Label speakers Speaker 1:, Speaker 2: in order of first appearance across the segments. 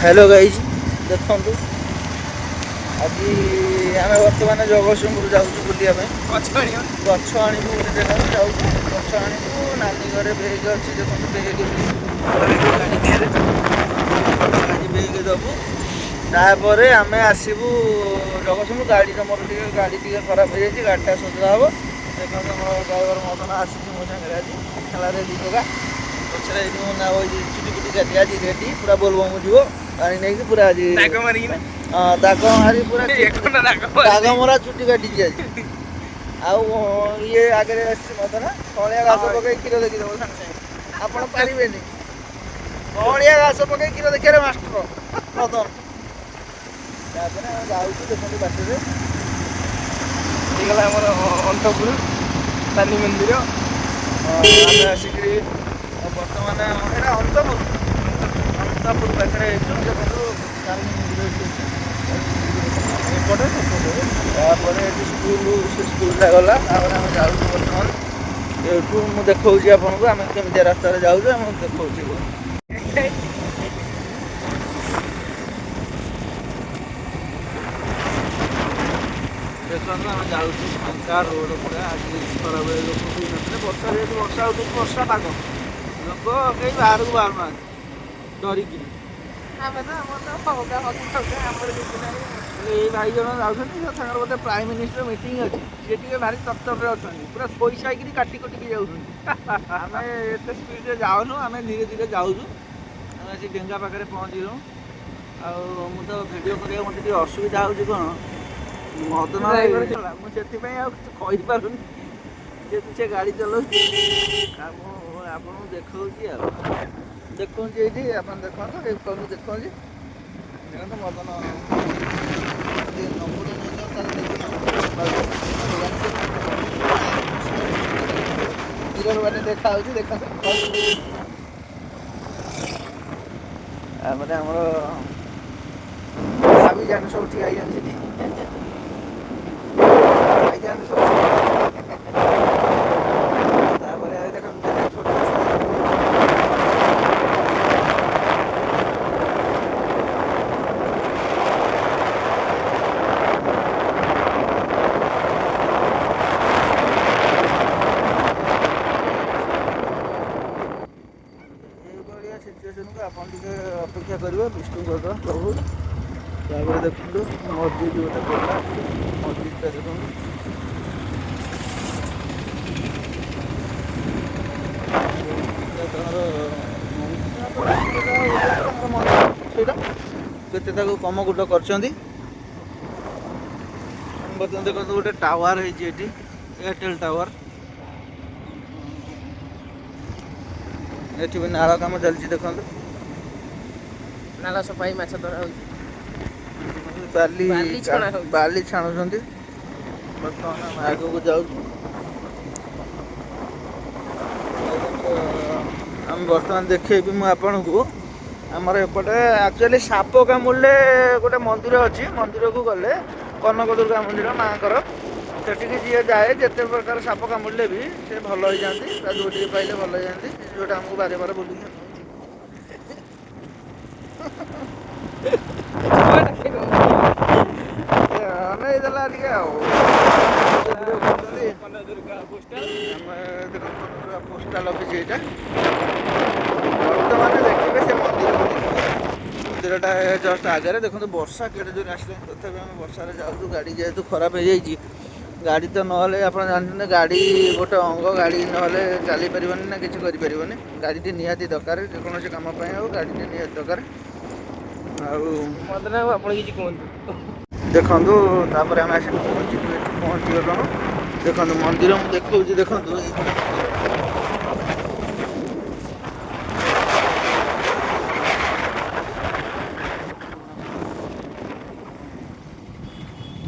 Speaker 1: Hello guys, ଦେଖନ୍ତୁ, ଆଜି ଆମେ ବର୍ତ୍ତମାନ ଜଗତସିଂହପୁର ଯାଉଛୁ ବୁଲିବା ପାଇଁ।
Speaker 2: ଗଛ ଆଣିବ।
Speaker 1: ଗଛ ଆଣିବୁ। ଗୋଟେ ଜାଗାକୁ ଯାଉଛୁ, ଗଛ ଆଣିବୁ। ନାନୀ ଘରେ ବେଗ ଅଛି, ଦେଖନ୍ତୁ, ବେଗ ବି ଗାଡ଼ି ଦିଆରେ ଆଜି ବେଗ ଦେବୁ। ତାପରେ ଆମେ ଆସିବୁ ଜଗତସିଂହପୁର। ଗାଡ଼ିର ମୋର ଟିକେ ଗାଡ଼ି ଟିକେ ଖରାପ ହେଇଯାଇଛି, ଗାଡ଼ିଟା ସଜଡ଼ା ହେବ। ଦେଖନ୍ତୁ, ଆମର ଡ୍ରାଇଭର ମଦନ ଆସିଛି ମୋ ସାଙ୍ଗରେ ଆଜି। ହେଲା ରେଡ଼ି ଟୋକା। ପଛରେ ଏଇଠି ମୋ ନା ଚୁଟି ଫୁଟି କାଟି ଆଜି ରେଡ଼ି ପୁରା। ବୋଲବମ ଯିବ ଗାଡ଼ି ନେଇକି ପୁରା ଆଜି।
Speaker 2: ଦାଗ ମାରିକିନା।
Speaker 1: ହଁ, ଦାଗ ମାରି ପୁରା।
Speaker 2: ଏକନା ଦାଗ।
Speaker 1: ଦାଗ ମରା ଚୁଟି କାଟିଛି ଆଜି। ଆଉ ଇଏ ଆଗରେ ଆସିଛି ମଦନା। କଅଁଳିଆ ଘାସ ପକେଇ କ୍ଷୀର ଦେଖିଦେବ ସାଙ୍ଗେ ସାଙ୍ଗେ, ଆପଣ ପାରିବେନି। କଅଁଳିଆ ଘାସ ପକେଇ କ୍ଷୀର ଦେଖିବାରେ ମାଷ୍ଟର ମଦନ। ତାପରେ ଆମେ ଯାଉଛୁ, ଦେଖନ୍ତୁ ବାଟରେ।
Speaker 2: ହେଇଗଲା ଆମର ଅନ୍ତପୁର ତାରିଣୀ ମନ୍ଦିର।
Speaker 1: ଆମେ ଆସିକିରି ବର୍ତ୍ତମାନ ଏଇଟା ଅନ୍ତପୁର, ଅନ୍ତପୁର ପାଖରେ ହେଇଛୁ। ଦେଖନ୍ତୁ, ତାରିଣୀ ମନ୍ଦିର ଏଠି ଅଛି ଏପଟେ ସେପଟେ। ତାପରେ ଏଠି ସ୍କୁଲ, ସେ ସ୍କୁଲଟା ଗଲା। ତାପରେ ଆମେ ଯାଉଛୁ ବର୍ତ୍ତମାନ ଏଇଠୁ। ମୁଁ ଦେଖାଉଛି ଆପଣଙ୍କୁ ଆମେ କେମିତିଆ ରାସ୍ତାରେ ଯାଉଛୁ, ଆମେ ଦେଖାଉଛି। ଦେଖନ୍ତୁ, ଆମେ ଯାଉଛୁ ଫାଙ୍କା ରୋଡ଼ ପୁରା। ଆଜି ଖରାବେଳେ ଲୋକ କେହି ନଥିଲେ। ବର୍ଷା ଯେହେତୁ ବର୍ଷା ଉଠୁଛି, ବର୍ଷା ପାଗ, ଲୋକ କେହି ବାହାରକୁ ବାହାରୁନାହାନ୍ତି ଡରିକିରି।
Speaker 2: ଆମେ ତ ଆମର ତ ହଗା ହଗି ହଗା, ଆମର କିଛି ନାହିଁ।
Speaker 1: ହେଲେ ଏଇ ଭାଇ ଜଣ ଯାଉଛନ୍ତି, ସେ ତାଙ୍କର ବୋଧେ ପ୍ରାଇମ୍ ମିନିଷ୍ଟର ମିଟିଂ ଅଛି। ସିଏ ଟିକେ ଭାରି ତରତରରେ ଅଛନ୍ତି, ପୁରା ଶୋଇ ସାଇକିରି କାଟି କୁଟିକି ଯାଉଛନ୍ତି। ଆମେ ଏତେ ସ୍ପିଡ଼ରେ ଯାଉନୁ, ଆମେ ଧୀରେ ଧୀରେ ଯାଉଛୁ। ଆମେ ଆସି ଡେଙ୍ଗା ପାଖରେ ପହଞ୍ଚିଲୁ। ଆଉ ମୁଁ ତ ଭିଡ଼ିଓ କରିବାକୁ ମୋତେ ଟିକେ ଅସୁବିଧା ହେଉଛି। କ'ଣ ମଦନ, ମୁଁ ସେଥିପାଇଁ ଆଉ କିଛି କହିପାରୁନି, ଯେହେତୁ ସେ ଗାଡ଼ି ଚଲାଉଛି। ଆଉ ମୁଁ ଆପଣଙ୍କୁ ଦେଖାଉଛି, ଆଉ ଦେଖଉଛି ଏଇଠି। ଆପଣ ଦେଖନ୍ତୁ, ଏଇ କରକୁ ଦେଖଉଛି। ଦେଖନ୍ତୁ, ମଦନ ନମ୍ବର ମିରର ମାନେ ଦେଖାହେଉଛି, ଦେଖନ୍ତୁ। ତାପରେ ଆମର ଭାବିଜାନ ସବୁ ଠିଆ ହେଇଯାନ୍ତି ସେଠି, ଭାଇଜାନ ସବୁ। ତାପରେ ଦେଖନ୍ତୁ ଛୋଟ ଛୁଆ। ଏଇଭଳିଆ ସିଚୁଏସନକୁ ଆପଣ ଟିକେ ଅପେକ୍ଷା କରିବେ ବିଷ୍ଣୁଙ୍କର ପ୍ରଭୁ। ତାପରେ ଦେଖନ୍ତୁ, ମସଜିଦ ଗୋଟେ ପଡ଼ିଲା। ମସଜିଦଟା ଦେଖନ୍ତୁ। ତାଙ୍କର ମନ୍ଦିର ସେଇଟା କେତେ ତାକୁ କମକୁଟ କରିଛନ୍ତି। ବର୍ତ୍ତମାନ ଦେଖନ୍ତୁ, ଗୋଟେ ଟାୱାର ହେଇଛି ଏଠି, ଏୟାରଟେଲ୍ ଟାୱାର। ଏଠି ବି ନାଳ କାମ ଚାଲିଛି, ଦେଖନ୍ତୁ।
Speaker 2: ନାଳ ସଫାଇ, ମାଛ ଧରା ହଉଛି।
Speaker 1: ବାଲି।
Speaker 2: ବାଲି ଛଣା ହଉଛି।
Speaker 1: ବାଲି ଛାଣୁଛନ୍ତି। ବର୍ତ୍ତମାନ ଆମେ ଆଗକୁ ଯାଉଛୁ। ଆମେ ବର୍ତ୍ତମାନ ଦେଖେଇବି ମୁଁ ଆପଣଙ୍କୁ। ଆମର ଏପଟେ ଆକ୍ଚୁଆଲି ସାପ କାମୁଡ଼ିଲେ ଗୋଟେ ମନ୍ଦିର ଅଛି। ମନ୍ଦିରକୁ ଗଲେ, କନକ ଦୁର୍ଗା ମନ୍ଦିର ମାଆଙ୍କର, ସେଠିକି ଯିଏ ଯାଏ, ଯେତେ ପ୍ରକାର ସାପ କାମୁଡ଼ିଲେ ବି ସେ ଭଲ ହେଇଯାଆନ୍ତି। ପାଦୁକ ଟିକେ ପାଇଲେ ଭଲ ହେଇଯାଆନ୍ତି। ଯୋଉଟା ଆମକୁ ବାର ବାର ବୁଲିକି ଅନେଇ ଦେଲା ଟିକେ। ଆଉ ଭିଡ଼ିଓ କରୁଛନ୍ତି। ଆମେ ଦେଖନ୍ତୁ, ପୋଷ୍ଟାଲ ଅଫିସ୍ ଏଇଟା। ବର୍ତ୍ତମାନ ଦେଖିବେ, ସେ ମନ୍ଦିରକୁ ଦେଖିବେ। ମନ୍ଦିରଟା ଜଷ୍ଟ ଆଗରେ। ଦେଖନ୍ତୁ, ବର୍ଷା କେଡ଼େ ଜୋରେ ଆସିଲାଣି, ତଥାପି ଆମେ ବର୍ଷାରେ ଯାଉଛୁ। ଗାଡ଼ି ଯେହେତୁ ଖରାପ ହେଇଯାଇଛି, ଗାଡ଼ି ତ ନହେଲେ, ଆପଣ ଜାଣିଛନ୍ତି, ଗାଡ଼ି ଗୋଟେ ଅଙ୍ଗ। ଗାଡ଼ି ନହେଲେ ଚାଲିପାରିବନି ନା କିଛି କରିପାରିବନି। ଗାଡ଼ିଟି ନିହାତି ଦରକାର, ଯେକୌଣସି କାମ ପାଇଁ ହଉ, ଗାଡ଼ିଟି ନିହାତି ଦରକାର। ଆଉ
Speaker 2: ମଦନ ବାବୁ, ଆପଣ କିଛି କୁହନ୍ତୁ।
Speaker 1: ଦେଖନ୍ତୁ, ତାପରେ ଆମେ ଆସିକି ପହଞ୍ଚିଲୁ, ଏଠି ପହଞ୍ଚିଗଲୁଣୁ। ଦେଖନ୍ତୁ, ମନ୍ଦିର ମୁଁ ଦେଖାଉଛି, ଦେଖନ୍ତୁ ଏଇପଟେ ମନ୍ଦିର।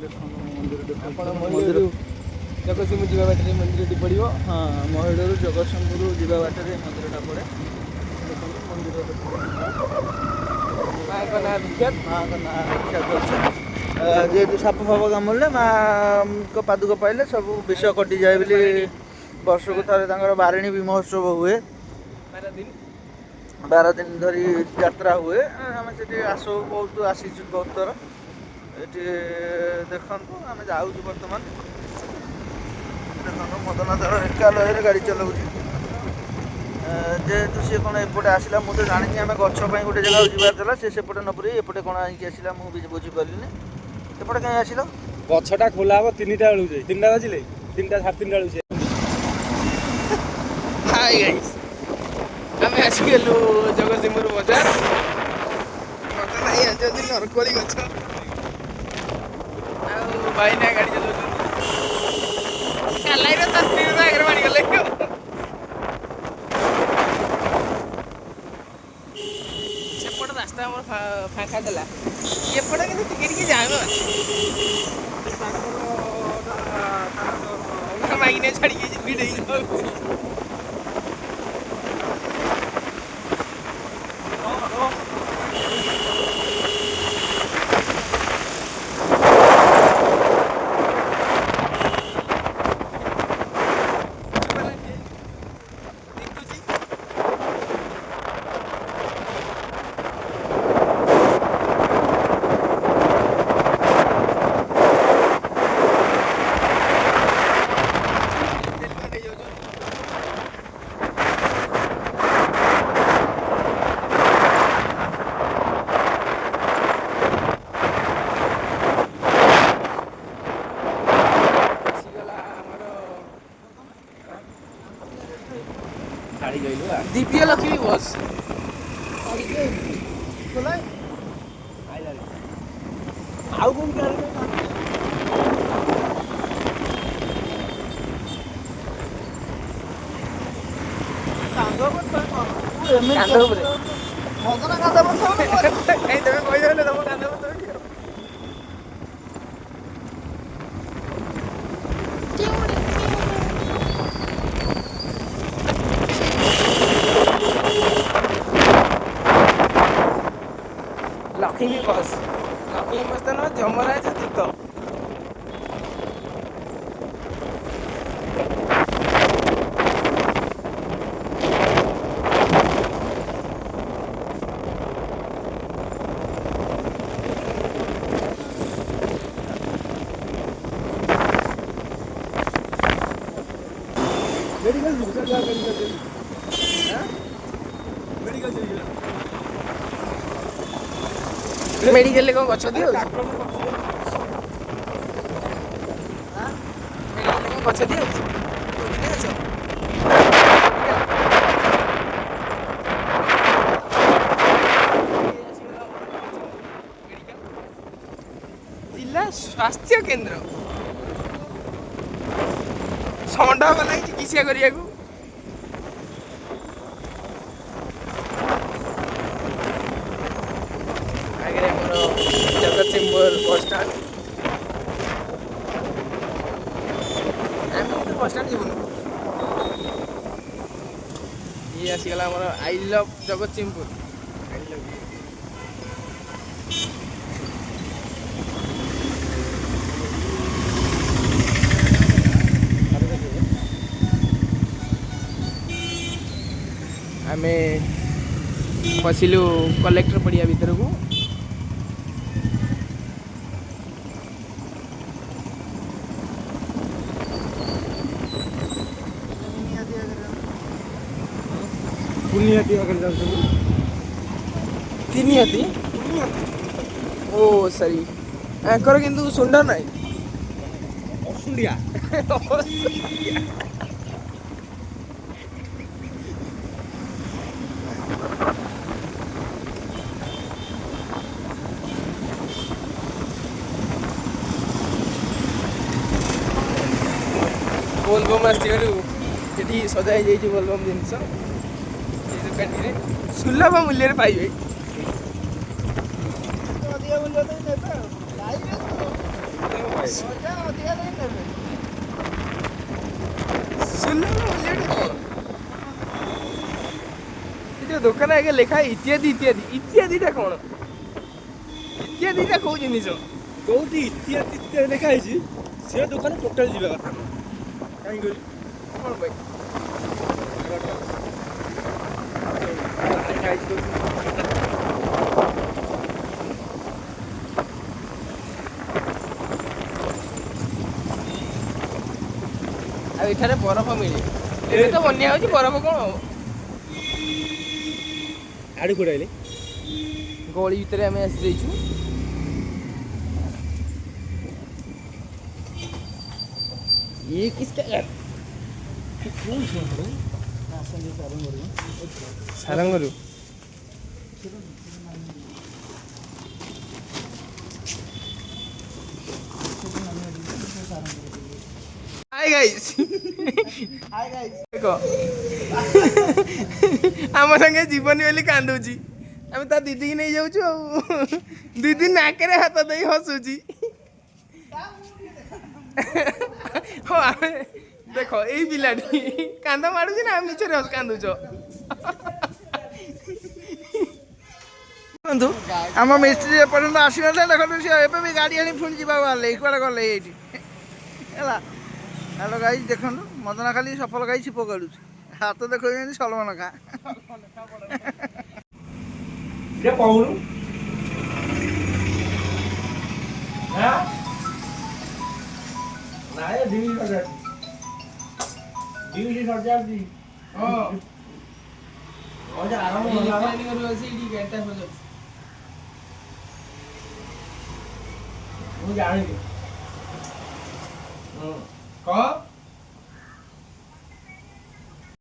Speaker 1: ଦେଖନ୍ତୁ ମନ୍ଦିର, ଦେଖନ୍ତୁ।
Speaker 2: ଆପଣ
Speaker 1: ମନ୍ଦିର।
Speaker 2: ମନ୍ଦିରରୁ ଜଗତସିଂହପୁର ଯିବା ବାଟରେ ମନ୍ଦିରଟି ପଡ଼ିବ।
Speaker 1: ହଁ, ମହିଳରୁ ଜଗତସିଂହପୁର ଯିବା ବାଟରେ ଏ ମନ୍ଦିରଟା ପଡ଼େ। ଦେଖନ୍ତୁ ମନ୍ଦିର, ଦେଖନ୍ତୁ।
Speaker 2: ମାଙ୍କ ନାଁ ବିଖ୍ୟାତ।
Speaker 1: ମାଙ୍କ ନାଁ ବିଖ୍ୟାତ ଅଛି। ଯେହେତୁ ସାପ ଫାପ କାମୁଡ଼ିଲେ ମାଙ୍କ ପାଦୁକ ପାଇଲେ ସବୁ ବିଷ କଟିଯାଏ ବୋଲି ବର୍ଷକୁ ଥରେ ତାଙ୍କର ବାରିଣୀ ବି ମହୋତ୍ସବ ହୁଏ।
Speaker 2: 12 ଦିନ।
Speaker 1: 12 ଦିନ ଧରି ଯାତ୍ରା ହୁଏ। ଆମେ ସେଠି ଆସୁ, ବହୁତ ଆସିଛୁ ବହୁତ ଥର। ଏଠି ଦେଖନ୍ତୁ, ଆମେ ଯାଉଛୁ ବର୍ତ୍ତମାନ। ଦେଖନ୍ତୁ, ମଦନା ତାର ଏକା ଲୟରେ ଗାଡ଼ି ଚଲାଉଛି। ଯେହେତୁ ସିଏ କ'ଣ ଏପଟେ ଆସିଲା, ମୁଁ ତ ଜାଣିନି। ଆମେ ଗଛ ପାଇଁ ଗୋଟେ ଜାଗାକୁ ଯିବାର ଥିଲା, ସେ ସେପଟେ ନ ପୁରେଇ ଏପଟେ କ'ଣ ଆଣିକି ଆସିଲା, ମୁଁ ବି ବୁଝିପାରିଲିନି। ଏପଟେ କାହିଁ ଆସିଲ?
Speaker 3: ଗଛଟା ଖୋଲା ହବ 3ଟା ବେଳକୁ ଯାଇ। 3ଟା ବାଜିଲେ, 3ଟା 3:30 ବେଳକୁ।
Speaker 2: ହାଇ ଗାଇସ୍, ଆମେ ଆସିଗଲୁ ଜଗତସିଂହପୁର ବଜାର। ମତେ ନାଇଁ ଆଣିଛନ୍ତି ନରକୋଳି ଗଛ ଆଉ ଭାଇନା ଗାଡ଼ି ଚଲାଉଛନ୍ତି। କାଲାଇର ତା ସ୍ତ୍ରୀ ଆଗରେ ମାଡ଼ିଗଲେ। ସେପଟ ରାସ୍ତା ଆମର ଫାଙ୍କା ଥିଲା, ଏପଟେ କିନ୍ତୁ ଟିକେ ଟିକେ ଜାମ ଅଛି। ମାଗିନେ ଛାଡ଼ିକି ଭିଡ଼େଇ ଯାଉଛି। ଦେଖୁଛି। ତେଲ ନେଇଯାଉଛନ୍ତି। ଆସିଗଲା ଆମର
Speaker 3: ଛାଡ଼ି ଗଇଲୁ।
Speaker 2: ଦିବ୍ୟ ଲକ୍ଷ୍ମୀ ବସ୍।
Speaker 3: ଆଇଲାଣି। ଆଉ କୋଉଠି ଗାଡ଼ି?
Speaker 2: କାନ୍ଧ ଉପରେ।
Speaker 1: ମଦନା କାନ୍ଧ ଉପରେ।
Speaker 2: କାଇଁ, ତମେ କହିଦେଲେ ତମ କାନ୍ଧ ଉପରେ ଥୋଇଦିଅ। ଲକ୍ଷ୍ମୀ ବସ୍, ଲକ୍ଷ୍ମୀ ବସ୍ ତ ନୁହଁ, ଯମରାଜ ଦୂତ।
Speaker 3: ମେଡିକାଲ ଯିବୁ। ଚାଲ, ମେଡିକାଲ ଯିବୁ। ମେଡିକାଲ ଯିବୁ।
Speaker 2: ମେଡିକାଲରେ କ'ଣ ଗଛ ଦିଆହଉଛି? ମେଡିକାଲରେ କ'ଣ ଗଛ ଦିଆହଉଛି? କୋଉଠି ଗଛ? ଜିଲ୍ଲା ସ୍ୱାସ୍ଥ୍ୟ କେନ୍ଦ୍ର। ଷଣ୍ଢ ଗଲା ଚିକିତ୍ସା କରିବାକୁ। ଆଗରେ ଆମର ଜଗତସିଂହପୁର ବସଷ୍ଟାଣ୍ଡ। ଆମେ କିନ୍ତୁ ବସଷ୍ଟାଣ୍ଡ ଯିବୁନୁ। ଇଏ ଆସିଗଲା ଆମର I love Jagatsinghpur, I love. ଆମେ ପଶିଲୁ କଲେକ୍ଟର ପଡ଼ିଆ ଭିତରକୁ।
Speaker 3: ପୁନିହାତି ପାଖରେ ଯାଉଛନ୍ତି।
Speaker 2: ତିନି ହାତୀ। ଓ ସରି, ଆଙ୍କର କିନ୍ତୁ ଶୁଣ୍ଡ ନାହିଁ।
Speaker 3: ଅସୁଣ୍ଡିଆ।
Speaker 2: ବୋଲବମ୍ ଆସିଥିବାରୁ ଏଠି ସଜା ହେଇଯାଇଛି ବୋଲବମ୍ ଜିନିଷ। ଏ ଦୋକାନଟିରେ ସୁଲଭ ମୂଲ୍ୟରେ ପାଇବେ।
Speaker 1: ଅଧିକା ମୂଲ୍ୟ ଦେଇ ନେବେ ଆଉ ପଇସା ଅଧିକା ଦେଇ ନେବେ।
Speaker 2: ସୁଲଭ ମୂଲ୍ୟଟା କ'ଣ? ଏ ଯୋଉ ଦୋକାନ ଆଗେ ଲେଖା ଇତ୍ୟାଦି ଇତ୍ୟାଦି ଇତ୍ୟାଦିଟା କ'ଣ? ଇତ୍ୟାଦିଟା କୋଉ ଜିନିଷ?
Speaker 3: କୋଉଠି ଇତ୍ୟାଦି ଇତ୍ୟାଦି ଲେଖା ହେଇଛି, ସେ ଦୋକାନ ଟୋଟାଲ ଯିବା କଥା ନୁହଁ। କାହିଁ କହିଲି?
Speaker 2: କ'ଣ ପାଇଁ? ଲେଖା ହେଇଛି କୋଉଠି? ଆଉ ଏଠାରେ ବରଫ ମିଳେ। ଏବେ ତ ବନ୍ୟା ହଉଛି, ବରଫ କଣ ହବ?
Speaker 3: ଆଡ଼ୁ କୋଉଠି ଆଇଲେ?
Speaker 2: ଗଳି ଭିତରେ ଆମେ ଆସିଯାଇଛୁ। ये किसका घर? ସାରଙ୍ଗରୁ। Hi guys.
Speaker 1: Hi guys.
Speaker 2: ଦେଖ, ଆମ ସାଙ୍ଗେ ଯିବନି ବୋଲି କାନ୍ଦୁଛି। ଆମେ ତା ଦିଦିକି ନେଇଯାଉଛୁ ଆଉ ଦିଦି ନାକରେ ହାତ ଦେଇ ହସୁଛି। ହଁ, ଆମେ ଦେଖ, ଏଇ ପିଲାଟି କାନ୍ଦ ମାଡୁଛି ନା ମିଛରେ କାନ୍ଦୁଛ?
Speaker 1: ଦେଖନ୍ତୁ, ଆମ ମିସ୍ତ୍ରୀ ଏପର୍ଯ୍ୟନ୍ତ ଆସିନଥିଲେ। ଦେଖନ୍ତୁ, ସେ ଏବେ ବି ଗାଡ଼ି ଆଣି ପୁଣି ଯିବାକୁ ବାହାରିଲେ। କୁଆଡ଼େ ଗଲେ? ଏଇଠି ହେଲା। ହ୍ୟାଲୋ ଗାଇସ୍, ଦେଖନ୍ତୁ, ମଦନା ଖାଲି ସଫଲ ଗାଇ ଛିପ କାଢୁଛି। ହାତ ଦେଖାଉଛନ୍ତି ସଲମାନ ଖାଁ।
Speaker 3: ଯେ କହୁନୁ। ହଁ, ନାଇଁ, ଡିଉଟି ସଜାଡୁଛି, ଡିଉଟି ସଜାଡୁଛି।
Speaker 2: ହଁ।
Speaker 3: ହଁ, ଆରମ୍ଭ ହେଲା ବା।
Speaker 2: ଗାଡ଼ିଟା ସଜାଡୁଛି।
Speaker 3: ମୁଁ ଜାଣିନି।
Speaker 2: ହଁ, କହ।